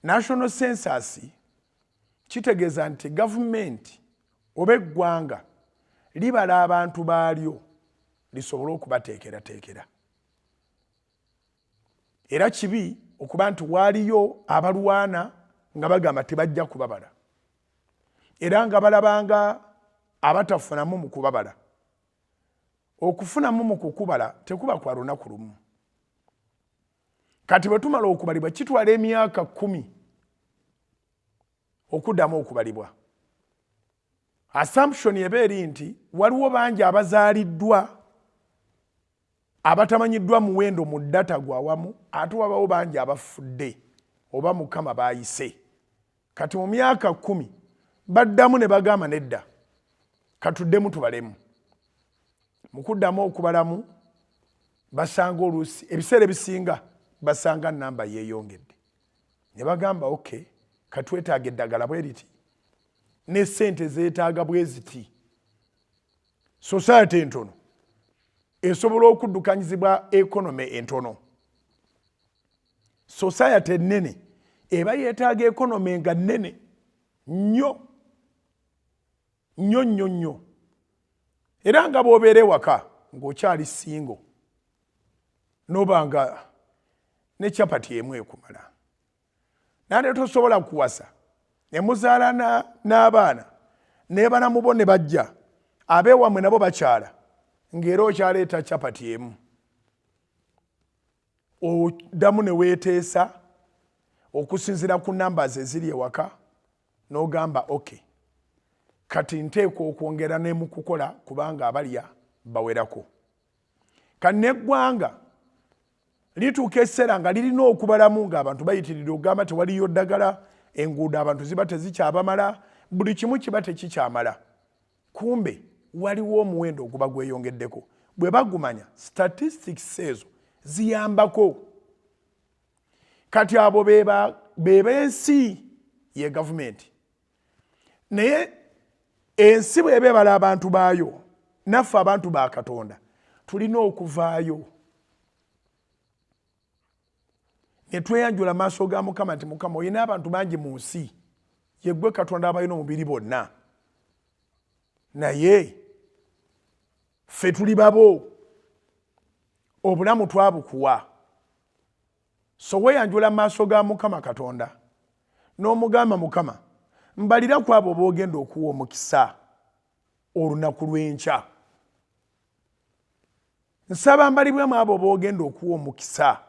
National census kitegeeza nti gavumenti oba eggwanga libala abantu baalyo lisobole okubateekerateekera. Era kibi okuba nti waaliyo abalwana nga bagamba tebajja kubabala, era nga balabanga abatafunamu mu kubabala. Okufunamu mu kukubala tekuba kwa lunaku lumu. Kati bwe tumala okubalibwa, kitwala emyaka 10 okuddamu okubalibwa. Assumption eba eri nti waliwo bangi abazaaliddwa abatamanyiddwa muwendo mu data gwawamu, ate wabawo bangi abafudde oba Mukama bayise. Kati mu myaka 10 baddamu ne bagamba nedda, katuddemu tubalemu. Mu kuddamu okubalamu basanga oluusi ebiseera ebisinga basanga namba yeeyongedde, ne bagamba okay, katwetaaga eddagala bwe riti ne ssente zeetaaga bwe ziti. Society entono esobola okuddukanyizibwa economy entono. Society ennene eba yeetaaga economy nga nnene nnyo nnyo nnyo nnyo. Era nga bw'obeera ewaka ng'okyali single, noba nga ne chapati emu ekumala, nate tosobola kuwasa ne muzaala n'abaana ne balamu bo ne bajja abeewammwe nabo bakyala, ng'era okyaleeta chapati emu. Oddamu ne weeteesa okusinziira ku numbers eziri ewaka, n'ogamba okay, kati nteekwa okwongera ne mu kukola kubanga abalya bawerako. Kati n'eggwanga lituuka ekiseera nga lirina okubalamu ng'abantu bayitiridde okugamba tewaliyo ddagala, enguudo abantu ziba tezikyabamala, buli kimu kiba tekikyamala. Kumbe waliwo omuwendo oguba gweyongeddeko. Bwe bagumanya, statistics ezo ziyambako. Kati abo be b'ensi ye gavumenti. Naye ensi bw'eba ebala abantu baayo, naffe abantu ba Katonda tulina okuvaayo ne tweyanjula maaso ga Mukama nti Mukama, olina abantu bangi mu nsi, yeggwe Katonda abalina omubiri bonna, naye ffe tuli babo, obulamu twabukuwa. So weeyanjula mu maaso ga Mukama Katonda n'omugamba, Mukama, mbalira ku abo b'ogenda okuwa omukisa olunaku lw'enkya. Nsaba mbalibwemu abo b'ogenda okuwa omukisa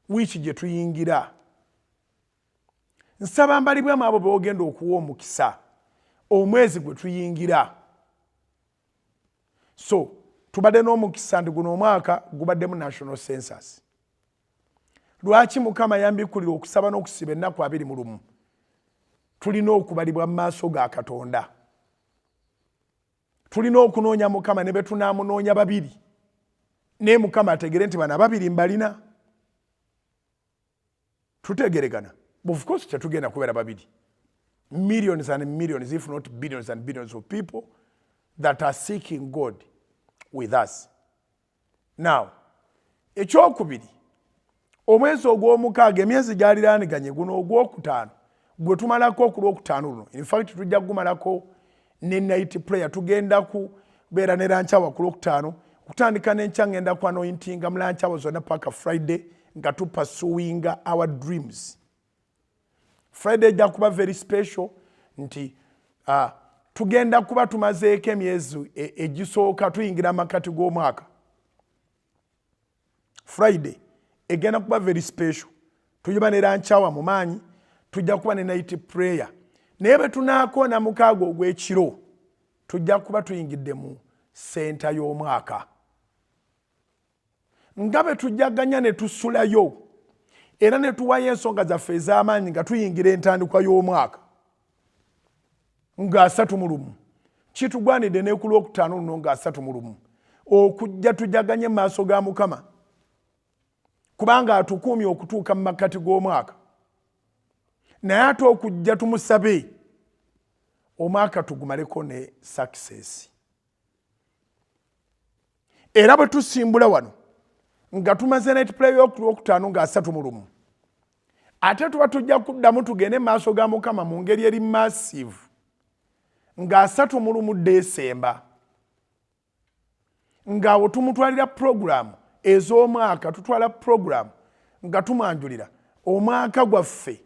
wiiki gye tuyingira. Nsaba mbalibwemu abo b'ogenda okuwa omukisa omwezi gwe tuyingira. So tubadde n'omukisa nti guno omwaka gubaddemu national census. Lwaki Mukama yambikkulira okusaba n'okusiba ennaku 21? Tulina okubalibwa mu maaso ga Katonda. Tulina okunoonya Mukama ne be tunaamunoonya babiri, naye Mukama ategere nti bano ababiri mbalina. Tutegeregana. Of course tetugenda kubeera babiri. Millions and millions, if not billions and billions of people that are seeking God with us. Now, ekyokubiri, omwezi ogw'omukaaga, emyezi gyaliraaniganye, guno ogwokutaano gwe tumalako ku lwokutaano luno. In fact tujja kugumalako ne night prayer. Tugenda kubeera ne lunch hour ku lwokutaano, okutandika n'enkya ngenda ku anointinga mu lunch hour zonna paka Friday, nga tupursuinga our dreams. Friday ejja kuba very special nti tugenda kuba tumazeeko emyezi egisooka, tuyingira amakati g'omwaka. Friday egenda kuba very special, tuyiba ne lunch hour mu maanyi, tujja kuba ne night prayer. Naye bwe tunaakoona mukaaga ogw'ekiro, tujja kuba tuyingidde mu senta y'omwaka, nga bwe tujaganya ne tusulayo era ne tuwayo ensonga zaffe ez'amaanyi nga tuyingira entandikwa y'omwaka nga 31. Kitugwanidde ne ku lwokutaano luno nga 31 okujja tujaganye mu maaso ga Mukama, kubanga atukuumye okutuuka mu makkati g'omwaka. Naye ate okujja tumusabe omwaka tugumaleko ne success. Era bwe tusimbula wano nga tumaze night prayer y'okulwokutaano nga 31, Ate tuba tujja kuddamu tugende mu maaso ga Mukama mu ngeri eri massive nga 31 Desemba, ng'awo tumutwalira puroguramu ez'omwaka. Tutwala puroguramu nga tumwanjulira omwaka gwaffe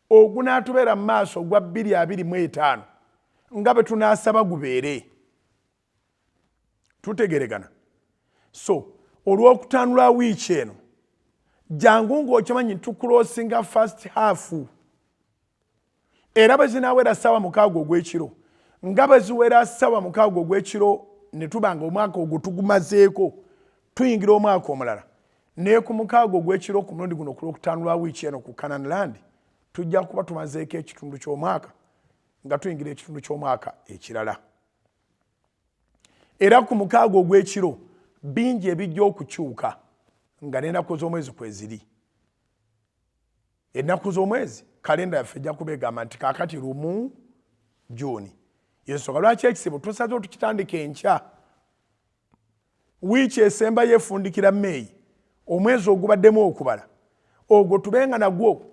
ogunaatubeera mu maaso ogwa 2025 nga bwe tunaasaba gubeere. Tutegeregana? So olwokutaano lwa wiiki eno, jangu ng'okimanyi tuclosinga first half. Era bwe zinaawera ssaawa 6 ogw'ekiro, nga bwe ziwera ssaawa 6 ogw'ekiro, ne tuba nga omwaka ogwo tugumazeeko, tuyingira omwaka omulala. Naye ku 6 ogw'ekiro ku mulundi guno, ku lwokutaano lwa wiiki eno ku Canaan Land, tujja kuba tumazeeko ekitundu ky'omwaka nga tuyingira ekitundu ky'omwaka ekirala. Era ku 6 ogw'ekiro bingi ebijja okukyuka nga n'ennaku z'omwezi kweziri. Ennaku z'omwezi, kalenda yaffe ejja kuba egamba nti kaakati 1 Juuni. Yensonga lwaki ekisibo tusaze otukitandika enkya, wiiki esembayo efundikira Meeyi, omwezi ogubaddemu okubala ogwo, tube nga nagwo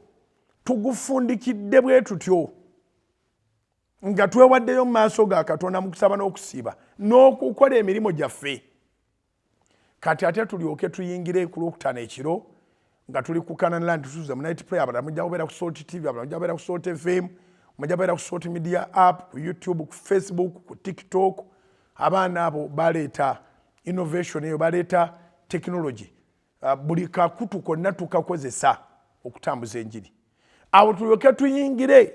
tugufundikidde bwe tutyo nga twewaddeyo mu maaso ga Katonda mu kusaba n'okusiiba n'okukola emirimu gyaffe. Kati ate tulyoke tuyingire ku lwokutaano ekiro nga tuli ku Canaan Land, tutuze mu night prayer. Abalala mujja kubeera ku Salt TV, abalala mujja kubeera ku Salt FM, mujja kubeera ku Salt Media app, ku YouTube, ku Facebook, ku TikTok. Abaana abo baleeta innovation eyo, baleeta technology. Buli kakutu konna tukakozesa okutambuza enjiri. Awo tulyoke tuyingire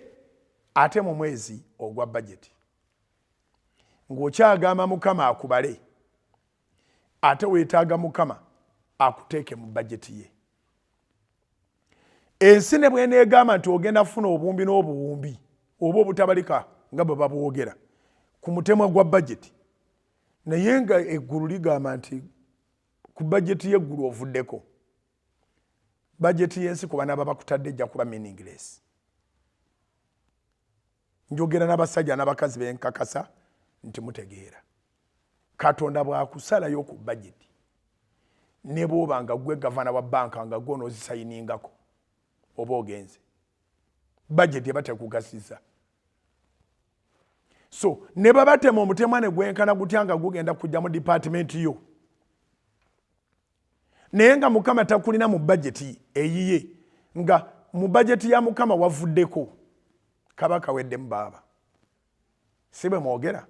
ate mu mwezi ogwa budget ng'okyagamba Mukama akubale, ate weetaaga Mukama akuteeke mu bajeti ye. Ensi ne bweneegamba nti ogenda kufuna obuwumbi n'obuwumbi oba obutabalika nga bwe babwogera ku mutemwa gwa bajeti, naye nga eggulu ligamba nti ku bajeti y'eggulu ovuddeko, bajeti y'ensi ku banaaba bakutadde ejja kuba meaningless. Njogera n'abasajja n'abakazi benkakasa nti mutegeera. Katonda bw'akusalayo ku bajeti, ne bw'oba nga gwe gavana wa banka nga gwe onoozisayiningako, oba ogenze, bajeti eba tekugasiza. So ne babatema omutemwa ne gwenkana gutya nga gugenda kujja mu dipaatimenti yo, naye nga Mukama takulina mu bajeti eyiye, nga mu bajeti ya Mukama wavuddeko, kaba kaweddemu. Baaba si bwe mwogera.